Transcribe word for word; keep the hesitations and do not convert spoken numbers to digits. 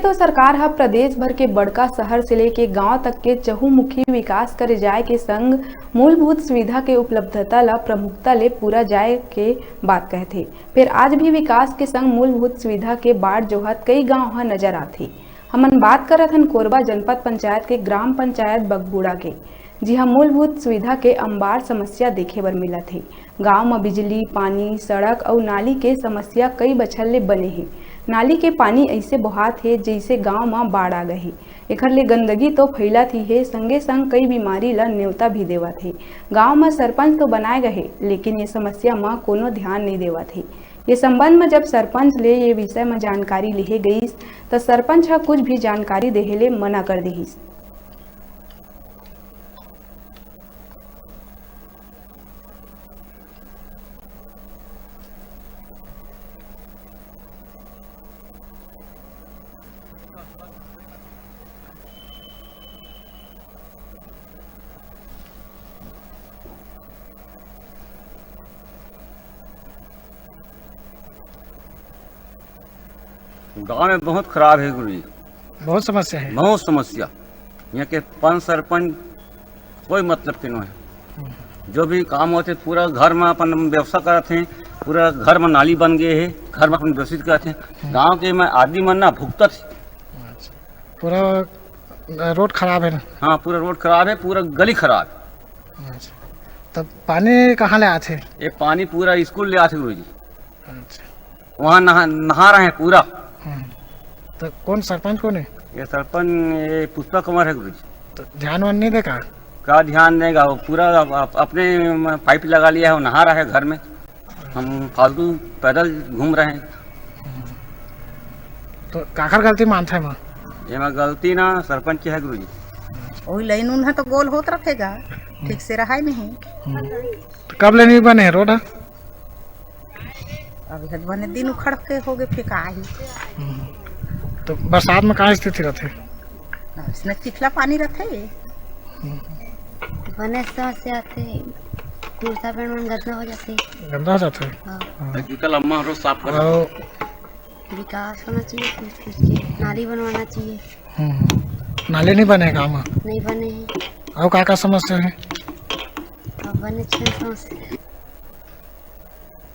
तो सरकार ह प्रदेश भर के बड़का शहर से लेके गांव तक के चहुमुखी विकास करे जाय के संग मूलभूत सुविधा के उपलब्धता ल प्रमुखता ले पूरा जाय के बात कहथे। फेर आज भी विकास के संग मूलभूत सुविधा के बाट जोहत कई गांव ह नजर आथे। हमन बात करत हन कोरबा जनपद पंचायत के ग्राम पंचायत बगबुड़ा के, जिहां मूलभूत सुविधा के अंबार समस्या देखे बर मिलत हे। गांव म बिजली, पानी, सड़क अउ नाली के समस्या कई बछर ले बने हे। नाली के पानी अइसे बोहात हे, जइसे गांव म बाढ़ आ गए हे। एखर ले गंदगी तो फैलत ही हे, संगे संग कई बीमारी ल नेवता भी देवत हे। गांव म सरपंच तो बनाए गए हे, लेकिन ये समस्या म कोनो ध्यान नइ देवत हे। ये संबंध म जब सरपंच ले ये विषय म जानकारी लिहे गईस, त सरपंच ह कुछ भी जानकारी देहे ले मना कर दिहिस। गांव में बहुत खराब है गुरुजी। बहुत समस्या है। बहुत समस्या। यहाँ के पंच सरपंच कोई मतलब के नो है। हम्म। जो भी काम होते पूरा घर में अपन व्यवस्था करत हैं, पूरा घर में नाली बन गए है, घर में अपन व्यवस्थित करत हैं। हम्म। गांव के में आदमी मन ना भुगतत है। अच्छा। पूरा रोड खराब है ना? हाँ, पूरा रोड खराब है, पूरा गली खराब। अच्छा। तब पानी कहाँ ले आथे? ये पानी पूरा स्कूल ले आथे गुरुजी। अच्छा। वहाँ नहा, नहा रहे हैं पूरा। हम्म। तो कौन सरपंच कौन है? ये सरपंच, ये पुष्पा कुमार है गुरुजी। तो ध्यान वान नहीं दे का? का ध्यान देगा, वो पूरा अप-, अप-, अपने म-, पाइप लगा लिया है, वो नहा रहा है घर में। हम फालतू पैदल घूम रहे हैं। हम्म। तो काखर गलती मानथे एमा? एमा गलती ना सरपंच की है गुरुजी। वही लाइन उन है तो गोल होत रखेगा, ठीक से रहा ही नहीं। हम्म। तो कब ले नहीं बने रोड है? अभी हद बने दिन उखड़ के हो गए, फेंका ही। हम्म। तो बरसात में का स्थिति रहथे? इसमें चिखला पानी रहथे। हम्म। बने समस्या आथे, कुर्ता पैंट मन गंदा हो जाथे। गंदा हो जाथे? हाँ। हाँ। जूता लम्बा रोज साफ कर। और विकास होना चाहिए, कुछ, कुछ चीज, नाली बनवाना चाहिए। हम्म। नाली नहीं बने गाँव में? नहीं बने हैं। और का का समस्या है? अब बने छह समस्या।